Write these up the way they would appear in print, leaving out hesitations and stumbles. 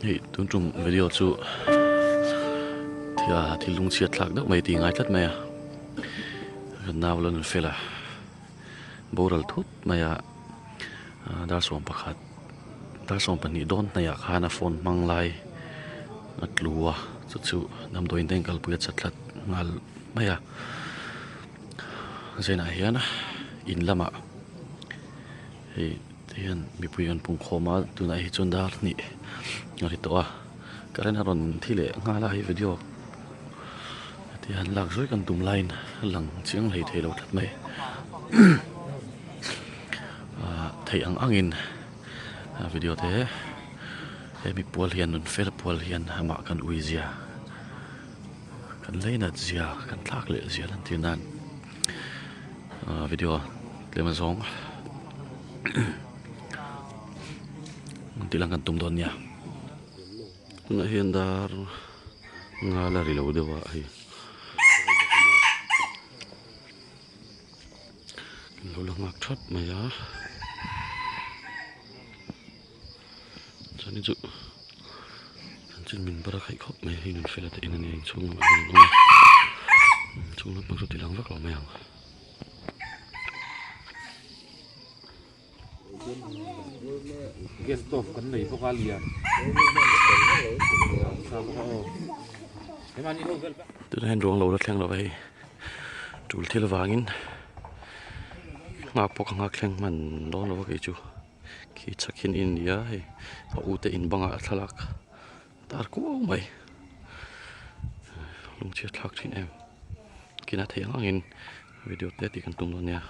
Hei tun tum video chu thia thil lung chhiat thlak deuh mai tih ngai tlat mai a kan nau la nun fel a boral thut mai a dar 11 dar 12 dawn hnaih ah khan a phone hmang lai a tlu a chu chu damdawiin te an kalpui a chat thlat nghal mai a zenah hian in lamah hei te hian mipui an pung khawm a tunah hi chuan dar hnih a ri tawh a current a rawn thi leh nghal a hei video heti hian lak zuai kan tum laiin a lang chiang hlei thei lo tlat mai ah theih ang angin video te hemi pual hian nun fel pual hian amah kan ui zia kan leinat zia kan thlak leh zia lan tir nan ah video tlem azawng tih lang kan tum dawn nia tunah hian dar nga la ri lo deuh a hei kan lo la nghak thap mai a chuanin chu chanchin min bar a khaih khawp mai hei nun fela te in ania inchhung lamah hian an awm a inchhung lampang chu ti lang vak lo mai ang. Gas stove kan nei bawk a lian tunah hian ruang lo la thleng lo a hei tul thil vangin nghak pawh ka nghak thleng hman dawn lo a kei chu khi chhak hian in nia hei a u te in bangah thlalak tar kuau mai lungchhiat thlak thin em kina theih ang angin video te tih kan tum dawn nia.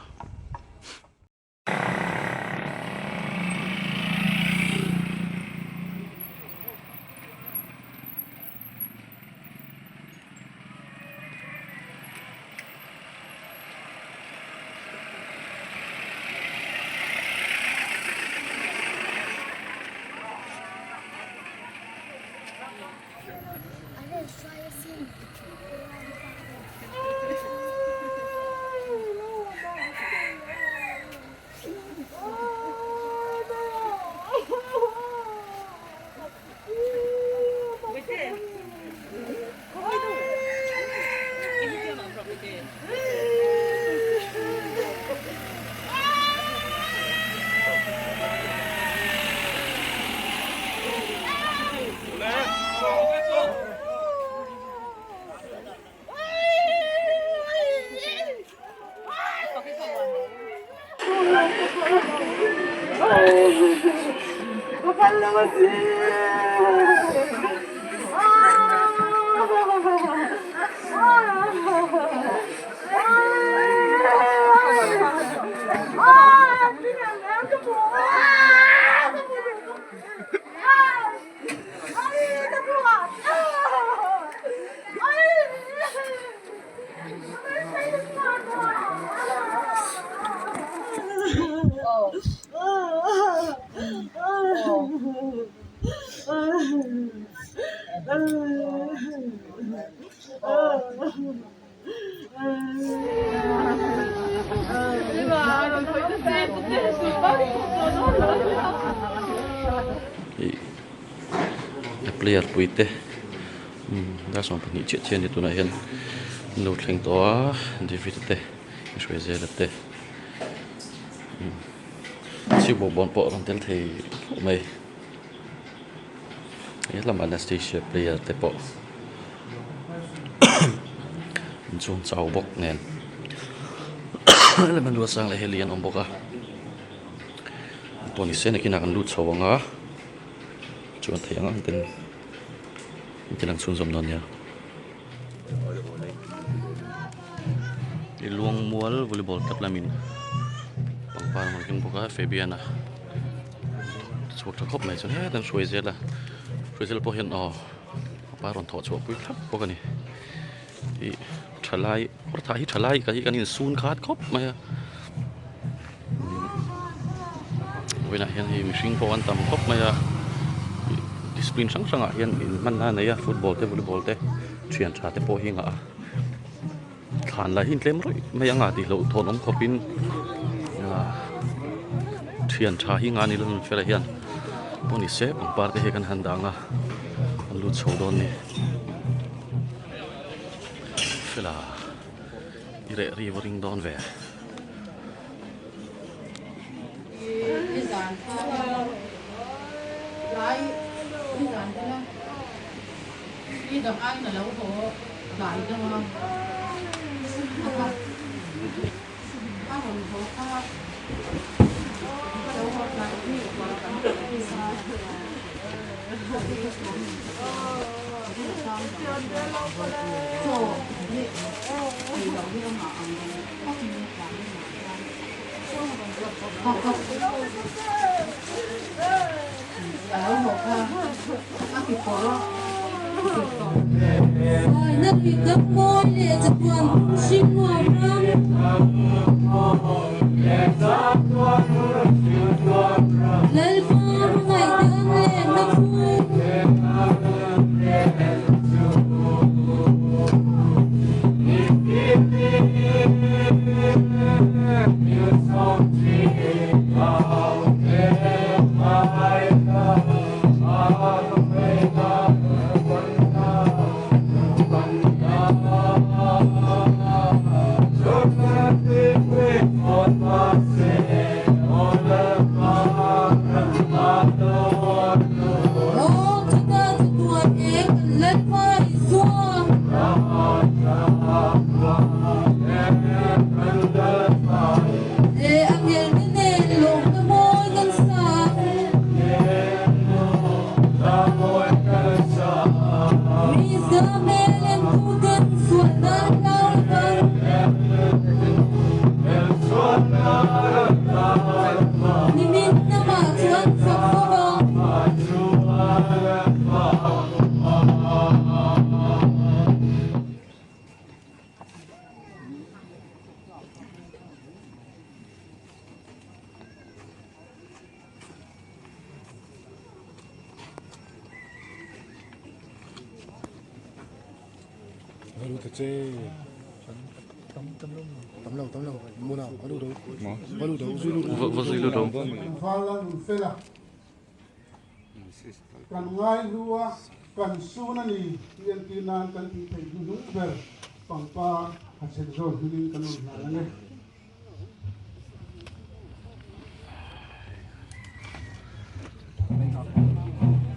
Ih a player pui te dar 12 chiah chiah a ni tunah hian an lo thleng tawh a David a te Hruaizela te chhimbawk pawh a rawn tel thei khawp mai helam Anastasia player te pawh an chuang chau bawk nen helam a sang leh heli an awm bawk a pawh ni se nakinah kan lut chho ang a chuan theih ang ang ten an ti lang chhunzawm dawn nia. Luangmual volleyball club lamin pangpar an rawn keng bawk a Fabian a chhuak tha khawp mai chuan hetah an hruai zel a hruai zel pawh hian aw pangpar a rawn thawh chhuah pui thlap bawk a ni ih thalai kawr thah hi thalai ka hi kan insun khat khawp mai a vawiinah hian hei mihring pawh an tam khawp mai a ih discipline hrang hrangah hian inhmanna a nei a football te volleyball te thian tha te pawh hi ngah a thlan lah hi tlem rawih mai anga tih loh thawn awm khawpin ah thian tha hi ngah a ni lo felah hian. Pawh ni se pangpar te hi kan han dang a an lut chho dawn ni. Fela i reh ri va ring dawn ve. Va zui lut lo. Kan ngaihlua kan sun a ni tih entir nan kan tih theih hnuhnung ber pangpar hachhek zawn hmingin kan rawn hlan ang e.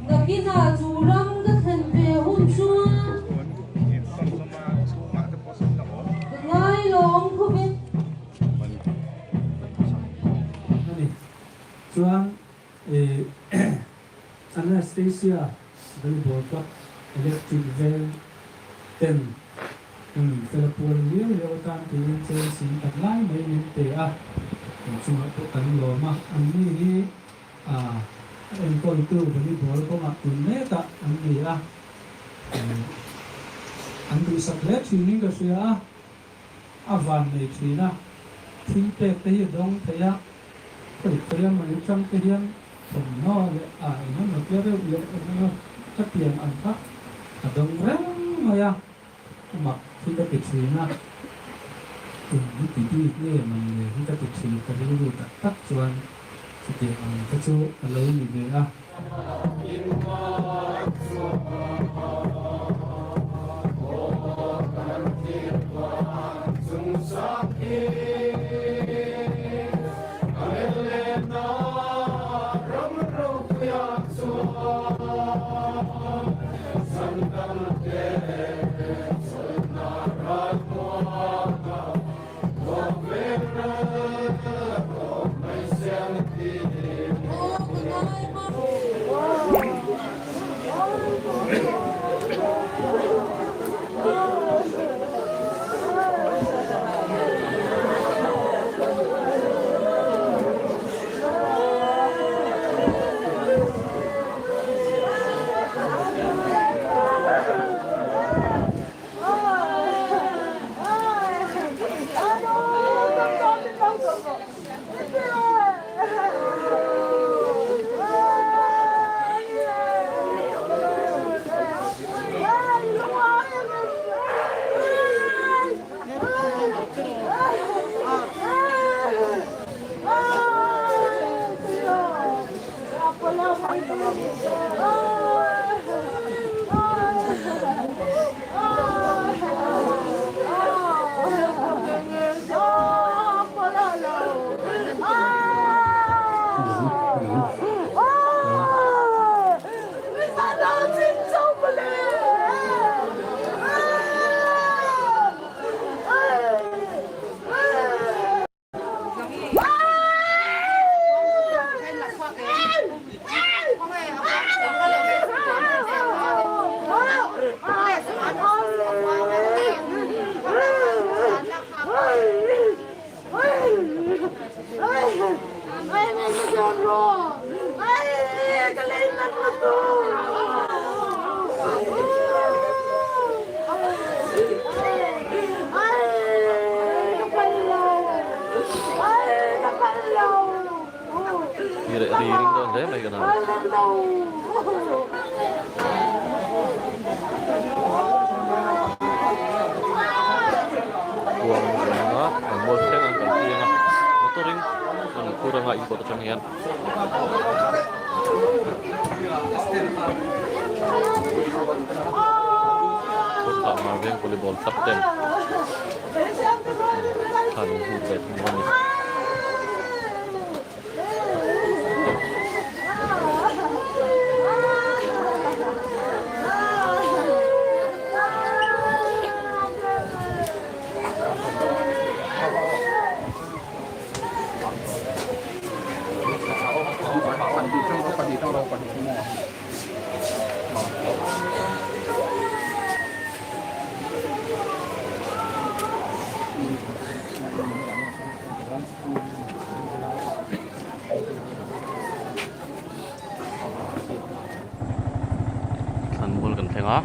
Nakinah chu ram ka thlen ve hun chuan ka ngailawm khawp e. A ni. Chuan ih Anastasia Volleyball Club Electric Veng ten Fela pual liau liau atan tiin Chelsea tak lai mai min pe a, inchungah pawh kan lawm a, anni hi a enkawltu volleyball kawngah tun mekah an ni a, an duhsak hle thinin ka hria a, a van nei thin a, thil pek te hi a dawng thei a, khawi khawi a mawni tang te hian thawmhnaw leh a engemaw tia reuh leh engemaw ka tiang ang kha a dawng reng mai a. A mak hi ka ti thin a, eng hi ti bik nge man le hi ka ti thin ka rilru tak tak chuan chutiang ang te chu a lo ni ve a. Hi reh ri ring dawn hle mai ka nau. Kuang anga an mual thleng an kal pui anga motor in an phur anga in kawt atang hian. Kawtah Marveng volleyball club ten thlan an hmuh ve thung a ni. Thlanmual kan thleng a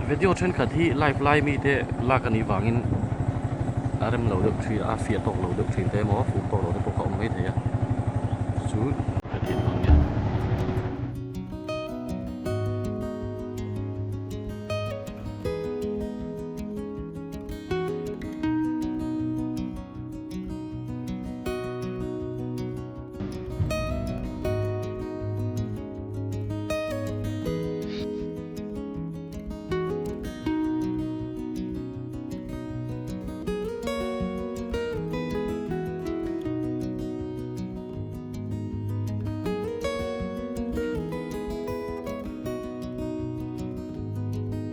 video thenkhat hi live lai mi te lak anih vangin a rem lo deuh thin a fiah tawk lo deuh thin te emaw fuh tawk lo te pawh kha a awm mai thei a chu ka tih vang nia.